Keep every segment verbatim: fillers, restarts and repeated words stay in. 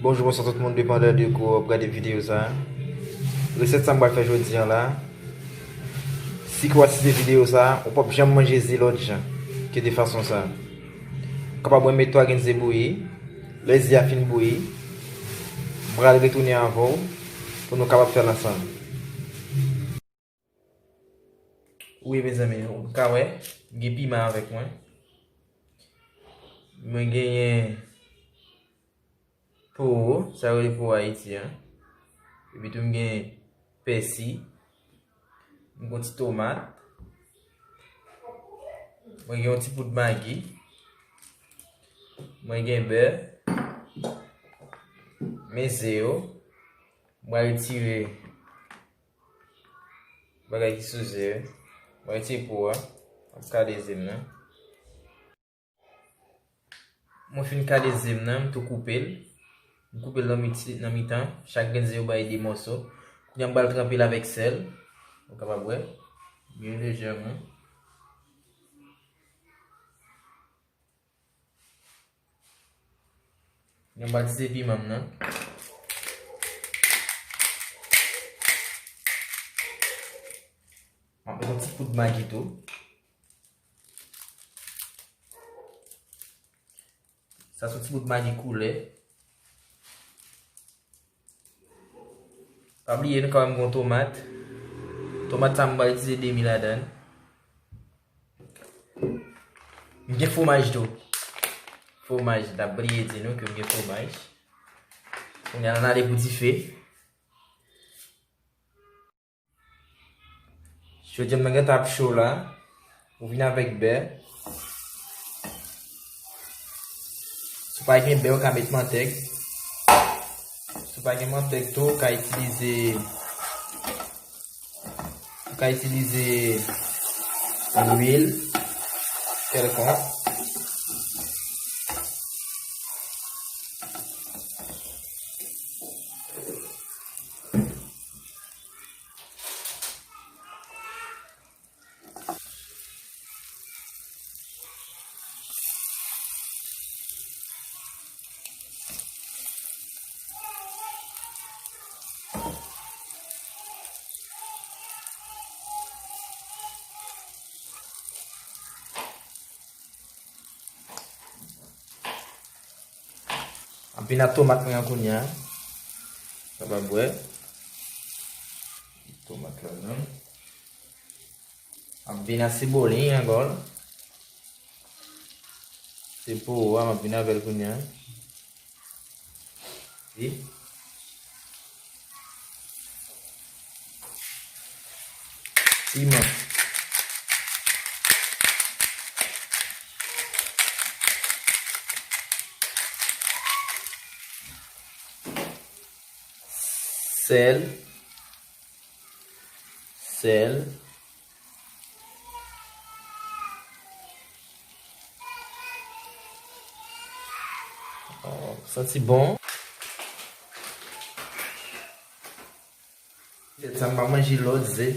Bonjou, bonswa tout moun, depandan de kote w ap gade videyo sa a. Resèt sa m pral fè jodi a la, si ke w asize videyo sa a, ou p ap janm manje ze lòt jan ke de fason sa a. Ou kapab wè m met twa grenn ze bouyi. Lè ze a fin bouyi, m pral retounen avè w pou nou kapab fè l ansanm. Wi, mezanmi, ou ka wè, m gen piman avèk mwen. Mwen genyen powo, sa yo rele powo Ayiti an. Epi tou m gen pèsi. M gen yon ti tomat. Mwen gen yon ti poud magi. Mwen gen bè. Men ze yo. Mwen retire bagay ki sou ze yo. Mwen retire po a. M ap kale ze m nan. Mwen fin kale ze m nan, m tou koupe l. M koupe l nan miti, nan mitan. Chak grenn ze yo bay de mòso. Kounye a m pral tranpe l avèk sèl. Ou kapab wè. Byen lejèman. Kounye a m pral itilize piman m nan. M ap met yon ti poud magi tou. Sa se yon ti bout magi koulè. Pa bliye, nou ka wè m gen yon tomat. Tomat sa, m pral itilize demi ladan l. M gen fwomaj tou. Fwomaj, m t ap bliye di nou ke m gen fwomaj. Kounye a, n ale pou dife. Jodi a m nan gentan ap cho la. Ou vin avèk bè. Si w pa gen bè, ou ka met mantèg. Si w pa gen mantèg tou, ou ka itilize, ou ka itilize lwil kèlkonk. M ap vin ak tomat mwen an kounye a. Sa va bwè. Tomat la menm. M ap vin ak sebolen ankò. Se powo a, m ap vin avè l kounye a. Wi. Piman. Sèl. Sèl. Oh, santi bon. Sa m pa manje lòt ze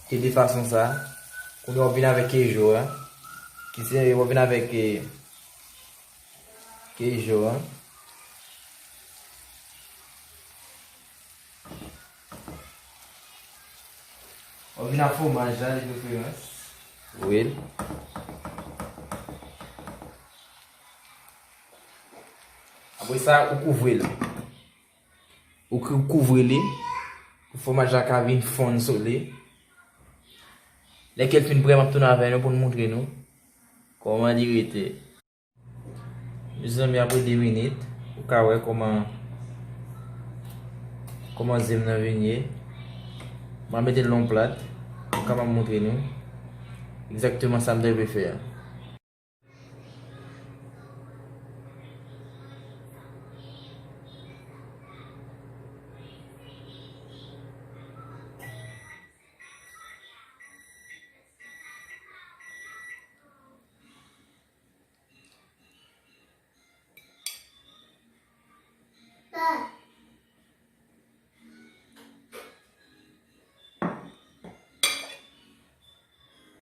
ke de fason sa. Kounye a w vin avèk kejo a. Ki se w vin avèk, eh, kejo a. Ou vin ak fwomaj la, de preferans. Lwil. Apre sa, ou kouvri l. Ou kou-, kouvri li pou fwomaj la ka vin fonn sou li. Lè ke l fin prè, m ap tounen avè nou pou n montre nou kòman li rete. Mezanmi, apre de minit, ou ka wè kòman, kòman ze m nan vin ye. M a mete l nan yon plat, m kapab montre nou egzakteman sa m te vle fè a.